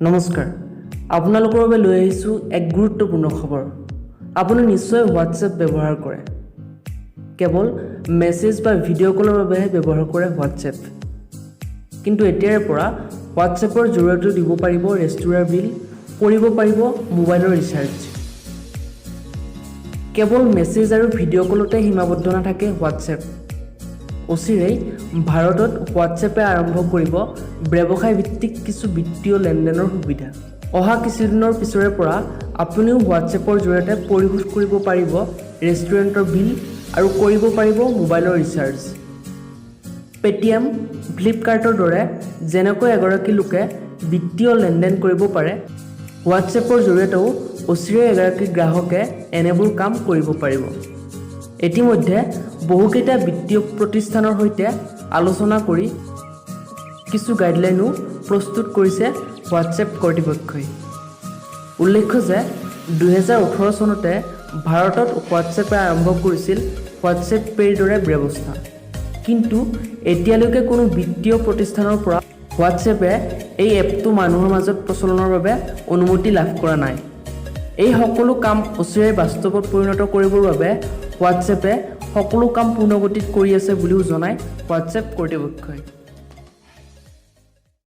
নমস্কাৰ, আপোনালোকৰ বাবে লৈ আহিছোঁ এক গুৰুত্বপূৰ্ণ খবৰ। আপুনি নিশ্চয় হোৱাটছএপ ব্যৱহাৰ কৰে। কেৱল মেছেজ বা ভিডিঅ' কলৰ বাবেহে ব্যৱহাৰ কৰে হোৱাটছএপ। কিন্তু এতিয়াৰে পৰা হোৱাটছএপৰ জৰিয়তেও দিব পাৰিব ৰেস্তোৰাঁৰ বিল, কৰিব পাৰিব মোবাইলৰ ৰিচাৰ্জ। কেৱল মেছেজ আৰু ভিডিঅ' কলতে সীমাবদ্ধ নাথাকে হোৱাটছএপ। অচিৰেই ভাৰতত হোৱাটছএপে আৰম্ভ কৰিব ব্যৱসায়ভিত্তিক কিছু বিত্তীয় লেনদেনৰ সুবিধা। অহা কিছুদিনৰ পিছৰে পৰা আপুনিও হোৱাটছএপৰ জৰিয়তে পৰিশোধ কৰিব পাৰিব ৰেষ্টুৰেণ্টৰ বিল আৰু কৰিব পাৰিব মোবাইলৰ ৰিচাৰ্জ। পে'টিএম, ফ্লিপকাৰ্টৰ দৰে যেনেকৈ এগৰাকী লোকে বিত্তীয় লেনদেন কৰিব পাৰে, হোৱাটছএপৰ জৰিয়তেও অচিৰেই এগৰাকী গ্ৰাহকে এনেবোৰ কাম কৰিব পাৰিব। ইতিমধ্যে বহুকেইটা বিত্তীয় প্ৰতিষ্ঠানৰ সৈতে আলোচনা কৰি কিছু গাইডলাইনো প্ৰস্তুত কৰিছে হোৱাটছএপ কৰ্তৃপক্ষই। উল্লেখ্য যে 2018 চনতে ভাৰতত হোৱাটছএপে আৰম্ভ কৰিছিল হোৱাটছএপ পে'ৰ দৰে ব্যৱস্থা। কিন্তু এতিয়ালৈকে কোনো বিত্তীয় প্ৰতিষ্ঠানৰ পৰা হোৱাটছএপে এই এপটো মানুহৰ মাজত প্ৰচলনৰ বাবে অনুমতি লাভ কৰা নাই। এই সকলো কাম অচিৰেই বাস্তৱত পৰিণত কৰিবৰ বাবে হোৱাটছএপে সকলো কাম পূৰ্ণগতিত কৰি আছে বুলিও জনায় হোৱাটছএপ কৰ্তৃপক্ষই।